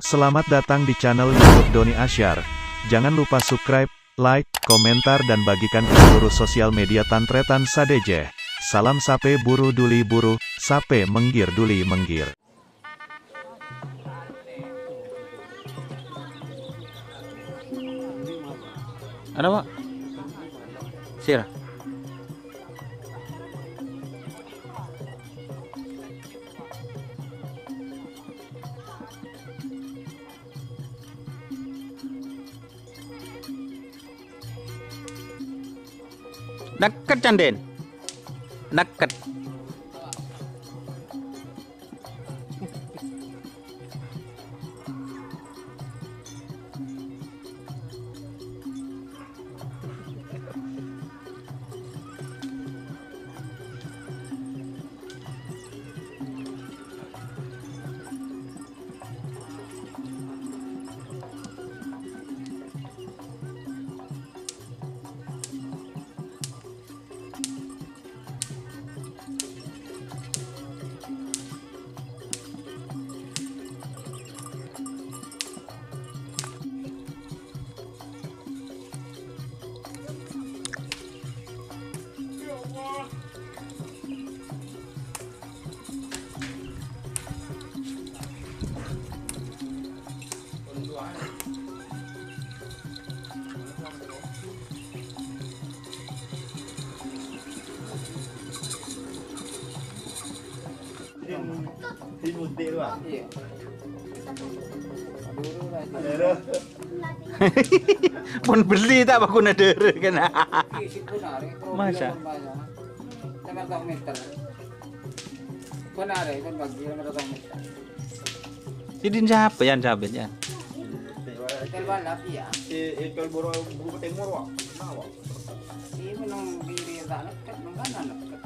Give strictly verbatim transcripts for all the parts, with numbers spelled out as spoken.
Selamat datang di channel YouTube Doni Asyar. Jangan lupa subscribe, like, komentar, dan bagikan ke seluruh sosial media tan-tarètan sadhâjâ. Salam sapè buru duli buru, sapè mèngghir duli mèngghir. Ana, Pak? Sira. Nèkket, Candèn. Nèkket. Pon bellè ta' bâkona dârâ kèna. Masa? Sè dinna' sapa, Yan, sabit, Yan? Hotel Balap, iyâ. Hotel Buru, Buru Timur, Wak. Nah, Wak. Iyâ, mènong kiri, ta' nèkket, mènong kanan nèkket.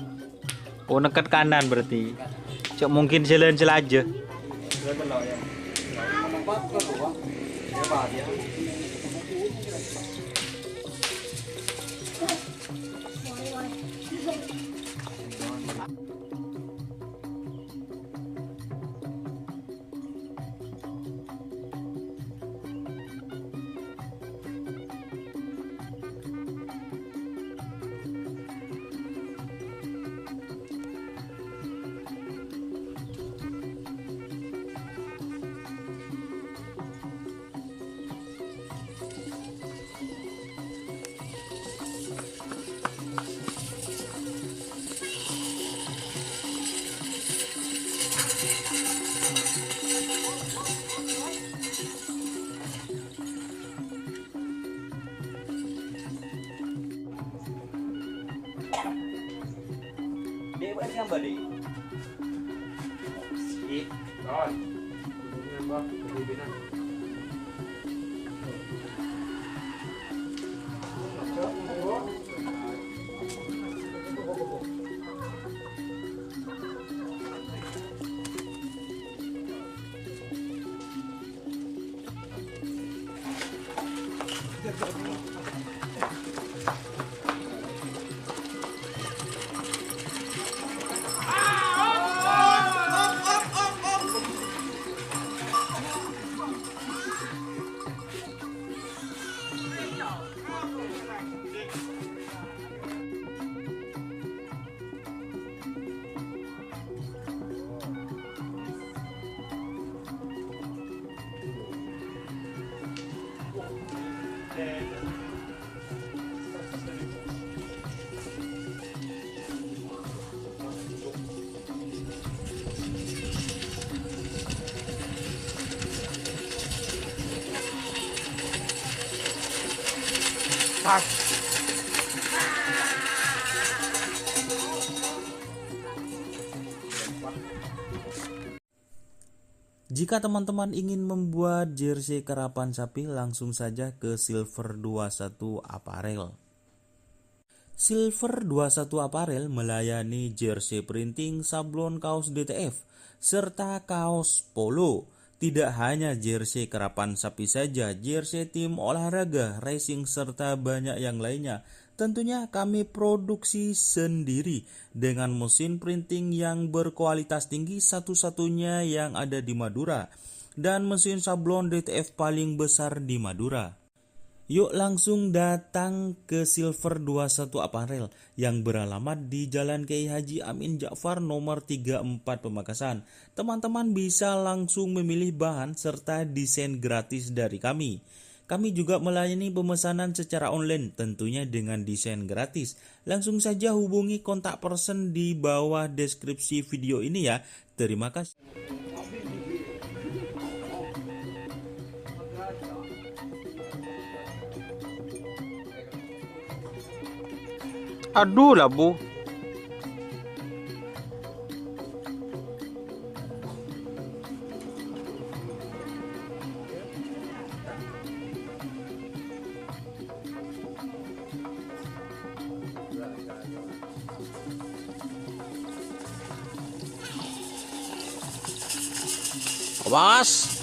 Oh, nèkket kanan berarti. Cok mungkin jhâlân sè lajâ. Mènong bagus, Wak. Hebat, ya. Dek, bukan siang balik. Ih, kawan. Jika teman-teman ingin membuat jersey karapan sapi, langsung saja ke Silver dua satu Apparel. Silver dua satu Apparel melayani jersey printing, sablon kaos D T F, serta kaos polo. Tidak hanya jersey karapan sapi saja, jersey tim olahraga, racing, serta banyak yang lainnya. Tentunya kami produksi sendiri dengan mesin printing yang berkualitas tinggi, satu-satunya yang ada di Madura. dan mesin sablon D T F paling besar di Madura. Yuk langsung datang ke Silver dua satu Apparel yang beralamat di Jalan Kiai Haji Amin Ja'far nomor tiga empat Pamekasan. Teman-teman bisa langsung memilih bahan serta desain gratis dari kami. Kami juga melayani pemesanan secara online, tentunya dengan desain gratis. Langsung saja hubungi kontak person di bawah deskripsi video ini ya. Terima kasih. Adu, labu. Awas.